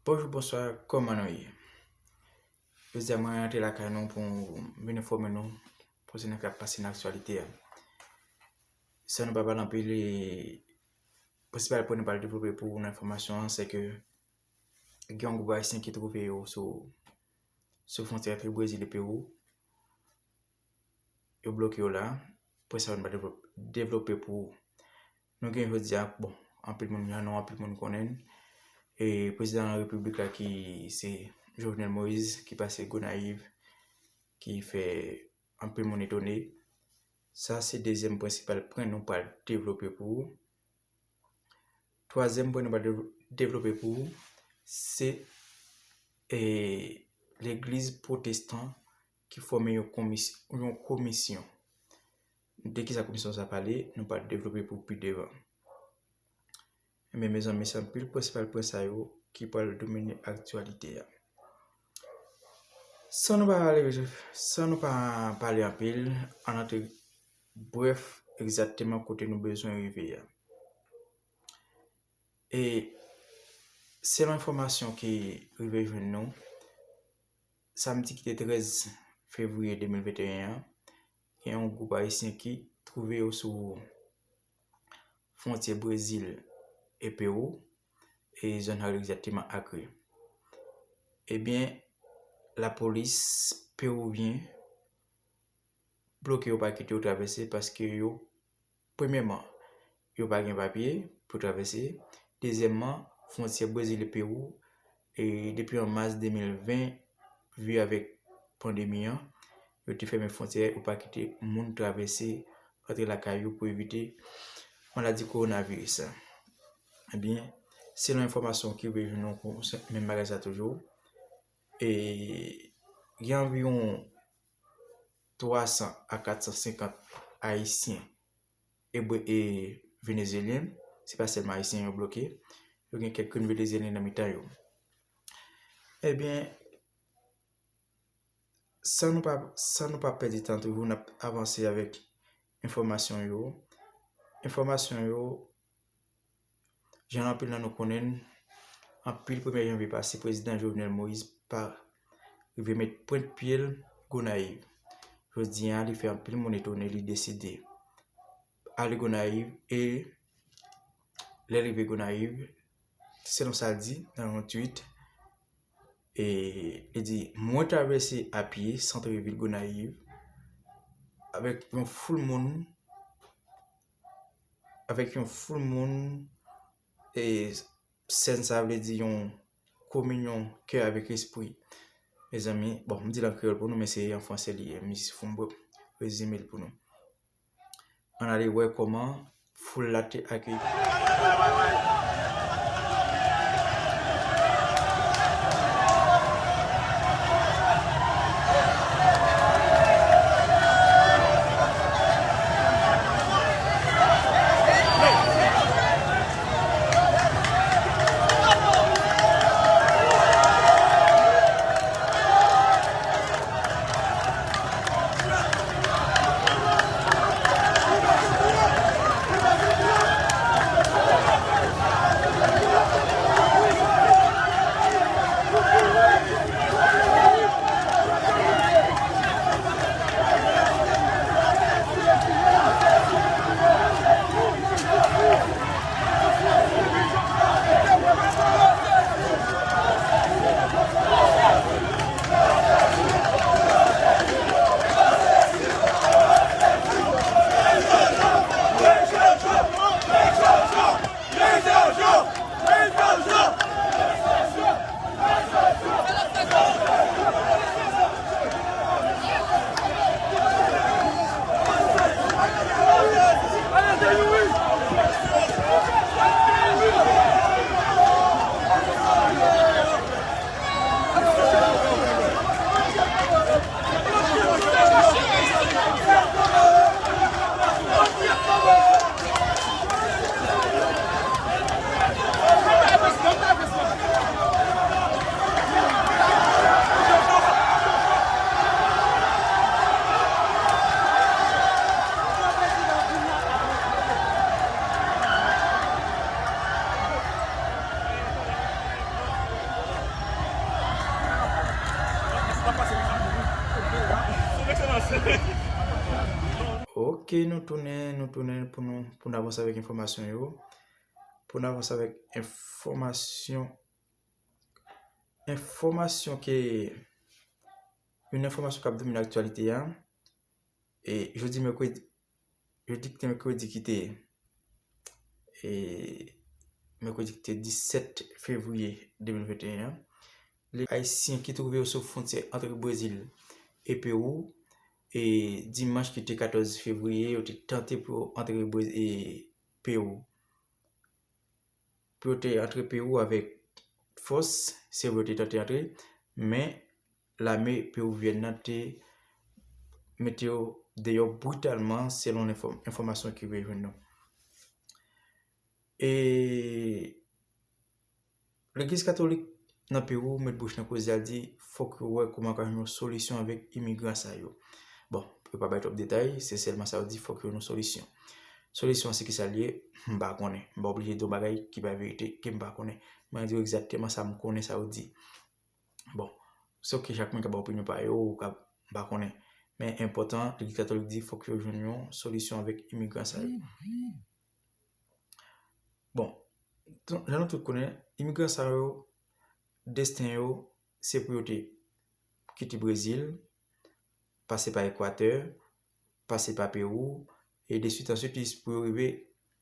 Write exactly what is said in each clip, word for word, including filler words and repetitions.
Bonjou, bonswa, kòman nou ye? Jodi a, mwen rantre lakay nou pou m vin enfòme nou konsènan sa k ap pase nan aktyalite a. San nou pa pale anpil, e prensipal pwen nou pral devlope pou nou nan enfòmasyon an, se ke gen yon gwoup ayisyen ki twouve yo sou, sou fwontyè ant Brezil e Pewou. Yo bloke yo la. Pwen sa yo nou pral devlo-, devlope pou nou gen jodi a, bon, anpil moun, jan nou anpil moun konnen l. E prezidan repiblik la ki se Jovenel Moïse ki pase Gonayiv, ki fè anpil moun etone. Sa se dezyèm prensipal pwen nou pral devlope pou ou. Twazyèm pwen nou pral dev-, devlope pou ou, se, e, legliz pwotestan ki fòme yon komis-, yon komisyon. De kisa komisyon sa pale, nou pral devlope pou pi devan. Men mezanmi, se anpil prensipal pwen sa yo ki pral domine aktyalite a. San nou pa pale, san nou pa pale anpil, ann antre brèf egzakteman kote nou bezwen rive a. E selon enfòmasyon ki rive jwenn nou, samdi ki te trèz fevriye de mil venteyen an, gen yon gwoup ayisyen ki twouve yo sou fwontyè Brezil e Pewou, e zòn sa yo egzakteman Akri. Ebyen, lapolis pewouvyen bloke yo, pa kite yo travèse paske yo, premyèman, yo pa gen papye pou travèse. Dezyèmman, fwontyè Brezil e Pewou, e depi an mas de mil ven, vi avèk pandemi an, yo te fèmen fwontyè, yo pa kite moun travèse, rantre lakay yo pou evite maladi kowonaviris la. Ebyen, selon enfòmasyon ki rive jwenn nou konsènan menm bagay sa toujou, e gen anviwon twa san a kat san senkant ayisyen e, e venezyelyen, se pa sèlman ayisyen yo bloke, yo gen kèk grenn venezyelyen nan mitan yo. Ebyen, san nou pa, san nou pa pèdi tan toujou, n ap avanse avèk enfòmasyon yo. Enfòmasyon yo, jan anpil nan nou konnen l, anpil premye janvye pase, prezidan Jovenel Moïse pa rive met pwent pye l Gonayiv. Jodi a, li fè anpil moun etone, li deside ale Gonayiv e lè l rive Gonayiv, selon sa l di nan yon tweet, e li di, "Mwen travèse apye santrevil Gonayiv avèk yon foul moun, avèk yon foul moun, e sèn sa vle di yon kominyon kè avèk espri." Mezanmi, bon, m di l an kreyòl pou nou, men se an fransè li ye, m jis fè m rezime l pou nou. Ann ale wè kòman foul la te akeyi. Ok, nou tounen, nou tounen pou nou, pou n avanse avèk enfòmasyon yo. Pou n avanse avèk enfòmasyon, enfòmasyon ke, yon enfòmasyon k ap domine aktyalite a. E jodi mèkredi, jodi ki te mèkredi ki te, e, mèkredi ki te disèt fevriye de mil venteyen an, lè Ayisyen ki twouve yo sou fwontyè ant Brezil e Pewou, e dimanch ki te katòz fevriye, yo te tante pou yo antre Brezil, e Pewou. Pou yo te antre Pewou avèk fòs, se vre yo te tante antre, men lame pewivyèn nan te mete yo deyò britalman, selon enfò-, enfòmasyon ki rive jwenn nou. E Legliz Katolik nan Pewou met bouch nan koze a, di fòk yo wè kòman yo ka jwenn yon solisyon avèk imigran sa yo. Bon, yo pa bay twòp detay, se sèlman sa yo di, fòk yo jwenn yon solisyon. Solisyon an se ki sa l ye, m pa konnen. M pa oblije di yon bagay ki pa verite, ke m pa konnen. Mwen di w egzakteman sa m konnen sa yo di. Bon, se ok, chak moun ka bay opinyon pa yo, ou ka, m pa konnen. Men enpòtan, Legliz Katolik di fòk yo jwenn yon solisyon avèk imigran sa yo. Bon, jan nou tout konnen, imigran sa yo, desten yo, se pou yo te kite Brezil, pase pa Ekwatè, pase pa Pewou, e de suite en suite pou yo rive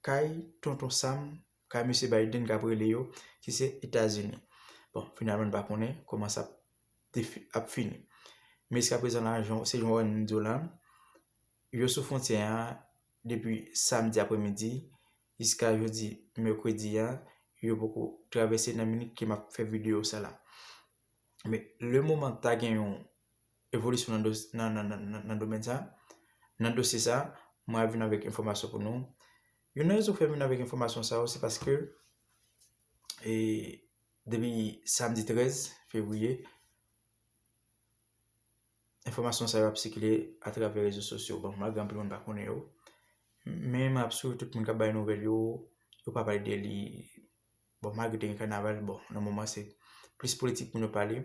kay Tonton Sam, kay Mesye Biden k ap rele yo, ki se Etazini. Bon, finalman, n pa konnen kòman sa ap defi-, ap fini. Men jiskaprezan la, jan, se jan w wè m di w la, yo sou fwontyè a depi samdi apremidi jiska jodi mèkredi a, yo poko travèse nan minit ke m ap fè videyo sa la. Men le moman ta gen yon evolisyon nan dos-, nan, nan, nan, nan, nan domèn sa, nan dosye sa, mwen ap vin avèk enfòmasyon pou nou. Youn nan rezon k fè m vin avèk enfòmasyon sa yo, se paske, e, depi samdi trèz fevriye, enfòmasyon sa yo ap sikile atravè rezo sosyo. Bon, malgre anpil moun pa konnen yo, men m ap swiv tout moun k ap bay nouvèl yo, yo pa pale de li. Bon, malgre te gen kanaval, bon, nan moman se plis politik moun yo pale.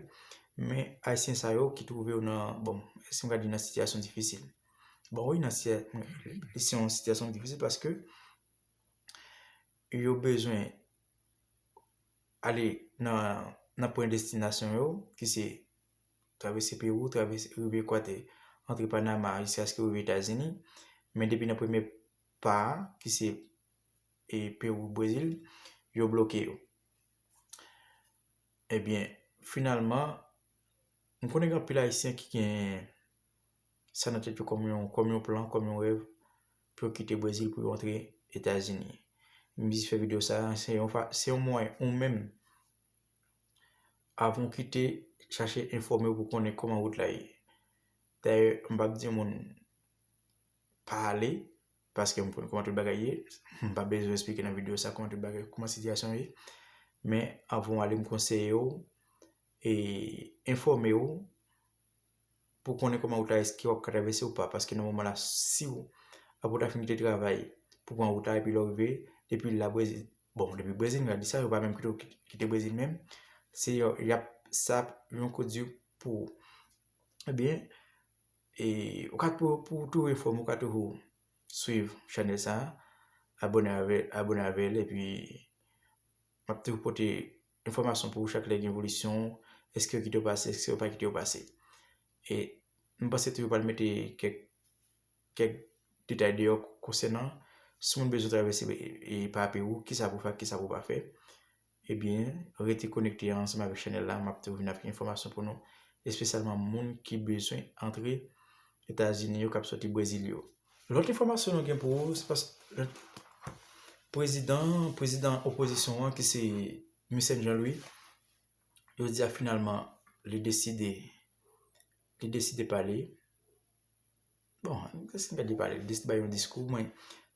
Men Ayisyen sa yo ki twouve yo nan, bon, si m ka di nan sitiyasyon difisil. Bon, wi, nan sitiyasyon, se yon sitiyasyon difisil paske yo bezwen ale nan, nan pwen destinasyon yo, ki se travèse Pewou, travèse, rive Ekwatè, antre Panama, jiskaske yo rive Etazini. Men depi nan premye pa a, ki se, e, Pewou, Brezil, yo bloke yo. Ebyen, finalman, m konnen gen anpil Ayisyen ki gen sa nan tèt yo kòm yon, kòm yon plan, kòm yon rèv, pou yo kite Brezil, pou yo antre Etazini. M jis fè videyo sa, se yon fa-, se yon mwayen ou menm, avan w kite, chache enfòme w pou konnen kòman wout la ye. Dayè, m p ap di moun pa ale, paske m konn kòman tout bagay ye. M pa bezwen eksplike nan videyo sa kòman tout bagay, kòman sitiyasyon ye. Men, avan w ale, m konseye w, e enfòme w, pou konnen kòman wout la, èske w ap ka travèse ou pa, paske nan moman la, si w ap ou ta fin kite travay pou pran wout la, epi lè w rive, depi la Brezil, bon, depi Brezil, m ka di sa, yo pa menm kite w ki-, kite Brezil menm, se yo, y ap, sa ap yon kou di pou ou. Ebyen, e, ou ka pou, pou w toujou enfòme, ou ka toujou swiv chanèl sa, abòne avè, abòne avè l, epi m ap toujou pote enfòmasyon pou ou chak lè gen evolisyon, èske yo kite w pase, èske yo pa kite w pase. E m panse tou yo pral mete kèk, kèk detay deyò konsènan si moun bezwen travèse e, e pa Pewou, kisa pou fè, kisa pou pa fè. Ebyen, rete konekte ansanm avèk chanèl la, m ap toujou vin avèk enfòmasyon pou nou, espesyalman moun ki bezwen antre Etazini yo, k ap soti Brezil yo. Lòt enfòmasyon nou gen pou ou, se paske prezidan, prezidan opozisyon an, ki se Michel Jean Louis, jodi a finalman, li deside, li deside pale. Bon, èske m ka di pale, li deside bay yon diskou, mwen,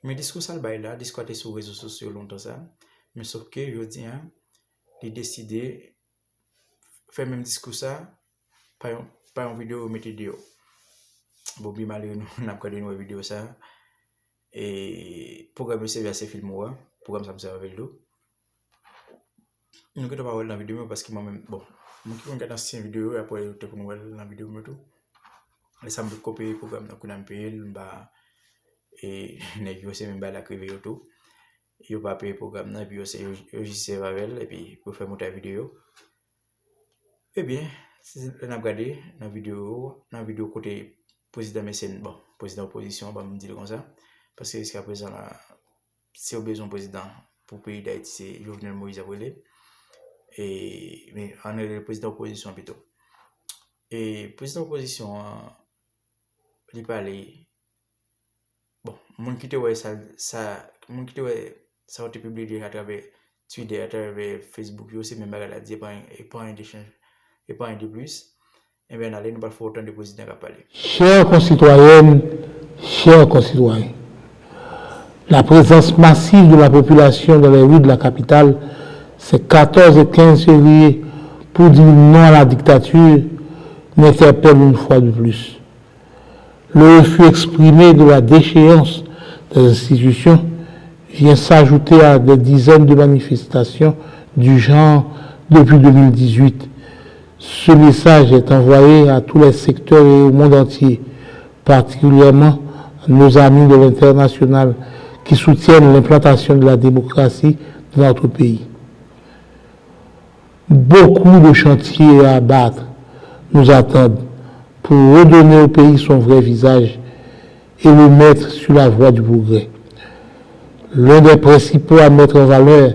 men diskou sa l bay la, diskou a te sou rezo sosyo lontan sa, men sòf ke jodi a, li deside fè menm diskou sa, pa yon, pa yon videyo yo mete deyò. Bon, byen malere nou, n ap gade nou wè videyo sa. E pwogram yo sèvi a se fim ou a. Pwogram sa m sèvi avè l tou. Nou gentan pa wè l nan videyo m yo paske mwen menm, bon, moun ki konn gade ansyen videyo yo, y ap wè yo tankou nou wè l nan videyo m yo tou. Lè sa m vle kopi pwogram nan, kounye a m peye l, m pa, e, nèg yo se menm bagay la k rive yo tou. Yo pa peye pwogram nan, epi yo se, yo, yo jis sèvi avè l, epi pou fè montaj videyo. Ebyen, si lè n ap gade nan videyo, nan videyo kote prezidan Mecène, bon, prezidan opozisyon an, ban m di l konsa, paske jiska prezan la, si yo bezwen prezidan pou peyi Dayiti, se Jovenel Moïse ap rele. E, men, ann rele l prezidan opozisyon an pito. E prezidan opozisyon an, li pale, bon, moun ki te wè sa, sa, moun ki te wè sa yo te pibliye atravè Twitter, atravè Facebook yo, se menm bagay la di, e pa anyen, e pa anyen de chanj, e pa anyen de plis. Ebyen, n ale, nou pral fè w tande prezidan k ap pale. Chères concitoyennes, chers concitoyens, la présence massive de la population dans les rues de la capitale ces quatorze et quinze février pour dire non à la dictature m'interpelle une fois de plus. Le refus exprimé de la déchéance des institutions vient s'ajouter à des dizaines de manifestations du genre depuis deux mille dix-huit. Ce message est envoyé à tous les secteurs et au monde entier, particulièrement nos amis de l'international qui soutiennent l'implantation de la démocratie dans notre pays. Beaucoup de chantiers à abattre nous attendent pour redonner au pays son vrai visage et le mettre sur la voie du progrès. L'un des principaux à mettre en valeur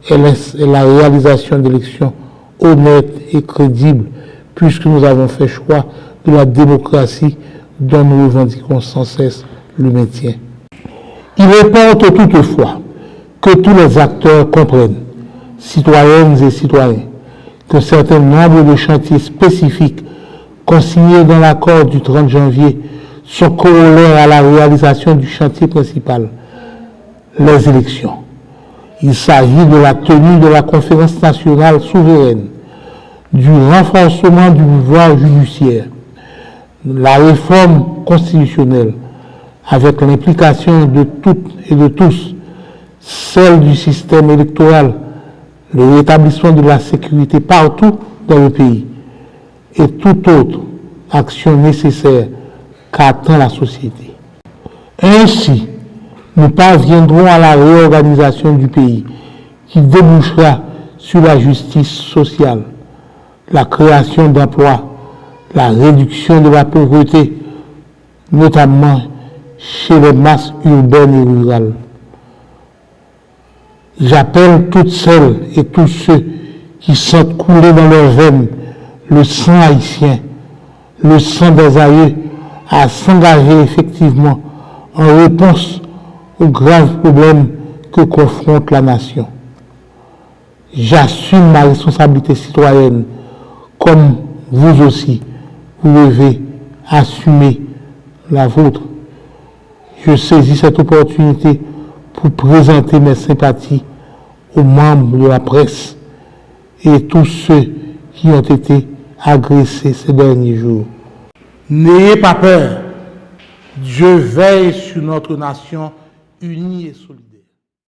est l'ins-, est la réalisation d'élections honnêtes et crédibles, puisque nous avons fait choix de la démocratie dont nous revendiquons sans cesse le maintien. Il importe toutefois que tous les acteurs comprennent, citoyennes et citoyens, qu'un certain nombre de chantiers spécifiques consignés dans l'accord du trente janvier sont corollaires à la réalisation du chantier principal, les élections. Il s'agit de la tenue de la conférence nationale souveraine, du renforcement du pouvoir judiciaire, la réforme constitutionnelle, avec l'implication de toutes et de tous, celle du système électoral, le rétablissement de la sécurité partout dans le pays et toute autre action nécessaire qu'attend la société. Ainsi, nous parviendrons à la réorganisation du pays qui débouchera sur la justice sociale, la création d'emplois, la réduction de la pauvreté, notamment chez les masses urbaines et rurales. J'appelle toutes celles et tous ceux qui sentent couler dans leurs veines le sang haïtien, le sang des aïeux, à s'engager effectivement en réponse aux graves problèmes que confronte la nation. J'assume ma responsabilité citoyenne, comme vous aussi, vous devez assumer la vôtre. Je saisis cette opportunité pour présenter mes sympathies aux membres de la presse et tous ceux qui ont été agressés ces derniers jours. N'ayez pas peur. Dieu veille sur notre nation unie et solidaire.